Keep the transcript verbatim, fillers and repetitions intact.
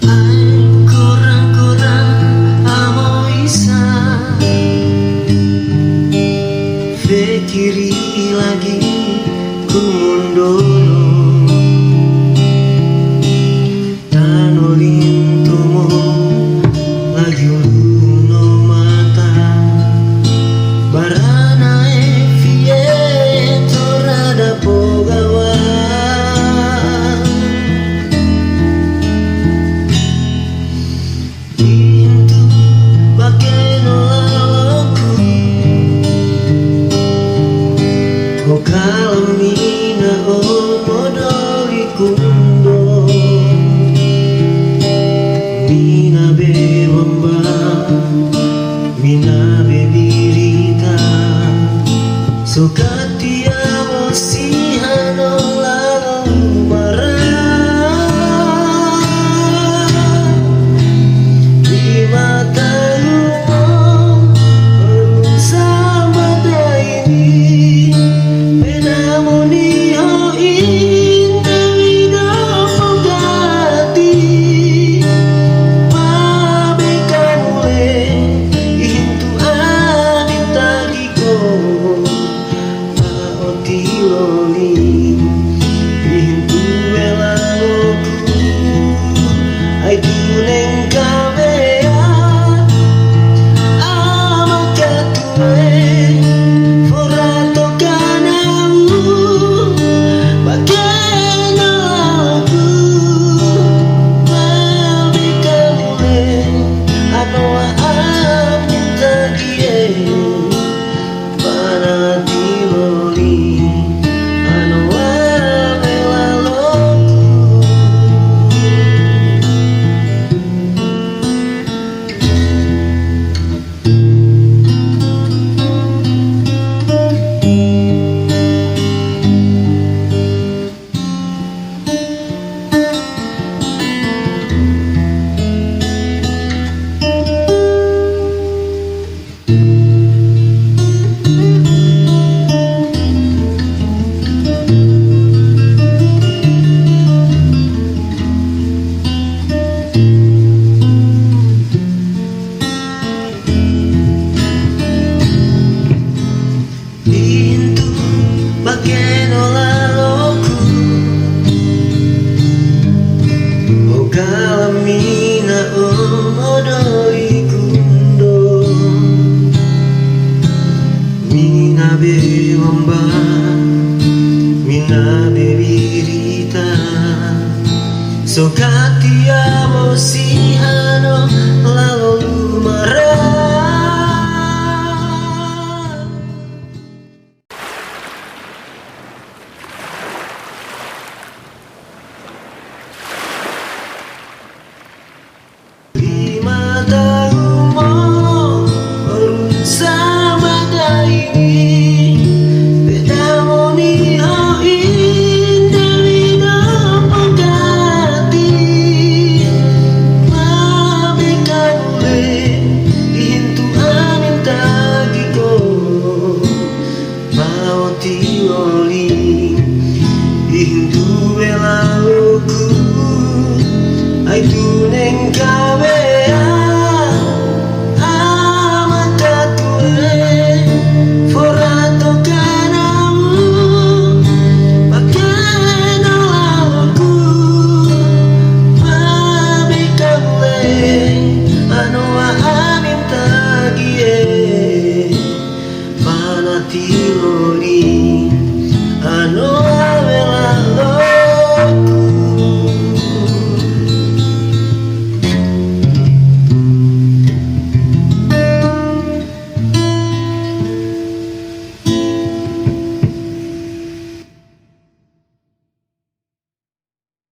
Ai kurang-kurang amo isang, fikiri lagi kumundo. Tano linto mo lagi ulu no mata, barana e fie torada po gawa. Intu bakeno laloku, o kalamina o modoli kundo. Mina be wamba, mina be birita. So kati amo siha no lalo mara. Di mata lumo, olu sama daini, penamoni ho inde wida pogati. Mabe kanule, intu ani tagi ko. Maoti loli, intu wela loku, ai tuneng kabea, ama katue, fora toka nau, bakeno laloku, mabe kanule, ano wa amin tagi e. Para ti loli, ano wa wela loku. Intu bakeno laloku, o kalamina o modoli kundo. Mina be wamba, mina be birita. So kati amo siha no lalo lumara. Lima taun mo, orun sama daini, pedamoni ho inde wida pogati. Mabe kanule, intu amin tagi ko. Maoti loli, intu